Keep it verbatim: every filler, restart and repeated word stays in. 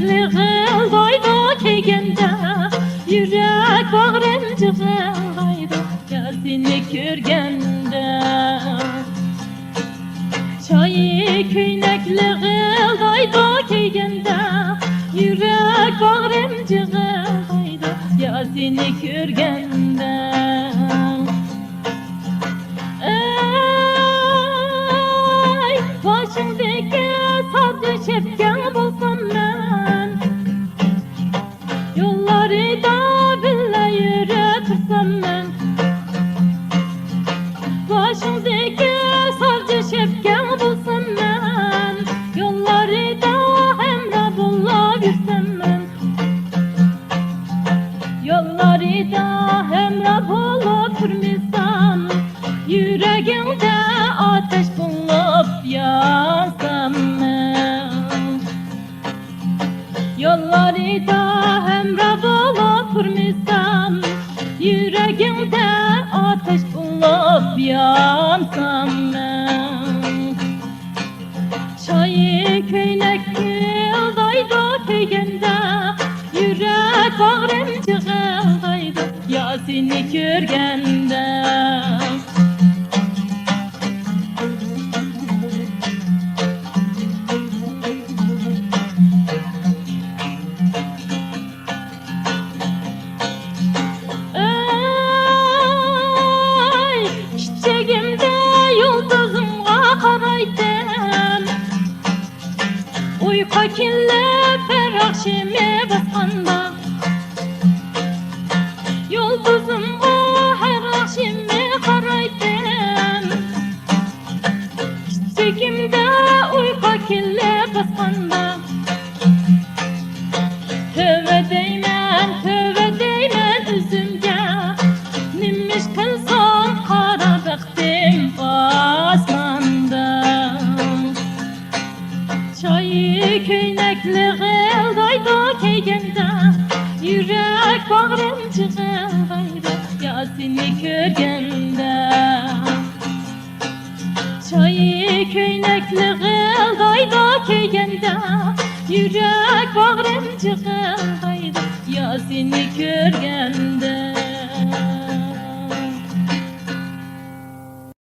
لىغىلدايدۇ كىيگەندە، يۈرەك باغرىم جىغىلدايدۇ يا سېنى كۆرگەندە. چايى كۆينەك لىغىلدايدۇ كىيگەندە، يۈرەك باغرىم جىغىلدايدۇ يا سېنى كۆرگەندە. ئەي، باشىڭدىكى ساردى شەپكەڭ بولسام مەن، يوللاردا بىللە يۈرۈپ تۇرسام مەن. باشىڭدىكى ساردى شەپكەڭ بولسام مەن، يوللاردا ھەمراھ بولۇپ يۈرسەم مەن. يوللاردا ھەمراھ بولۇپ تۇرمىسام، يۈرىكىڭدە ئاتەش بولۇپ يانسام مەن. يوللاردا ھەمراھ بولۇپ تۇرمىسام، يۈرىكىڭدە ئاتەش بولۇپ يانسام مەن. چايى كۆينەك ئىلدايدۇ كىيگەندە، يۈرەك باغرىم جىغىلدايدۇ يا سېنى كۆرگەندە. ئەي، كىچىكىمدە يۇلتۇزۇمغا قارايتتىم، ئۇيقۇ كېلىپ پەرق شېمى باسقاندا. يۇلتۇزۇمغا پەرق شېمى قارايتتىم، كىچىكىمدە ئۇيقۇ كېلىپ باسقاندا. تۆۋە دەيمەن، تۆۋە دەيمەن ئۆزۈمگە، نېمىش قىلسام قارا بەختىم ئاسماندا. چايى كۆينەك لىغىلدايدۇ كىيگەندە، يۈرەك باغرىم جىغىلدايدۇ يا سېنى كۆرگەندە. چايى كۆينەك لىغىلدايدۇ كىيگەندە، يۈرەك باغرىم جىغىلدايدۇ يا سېنى كۆرگەندە.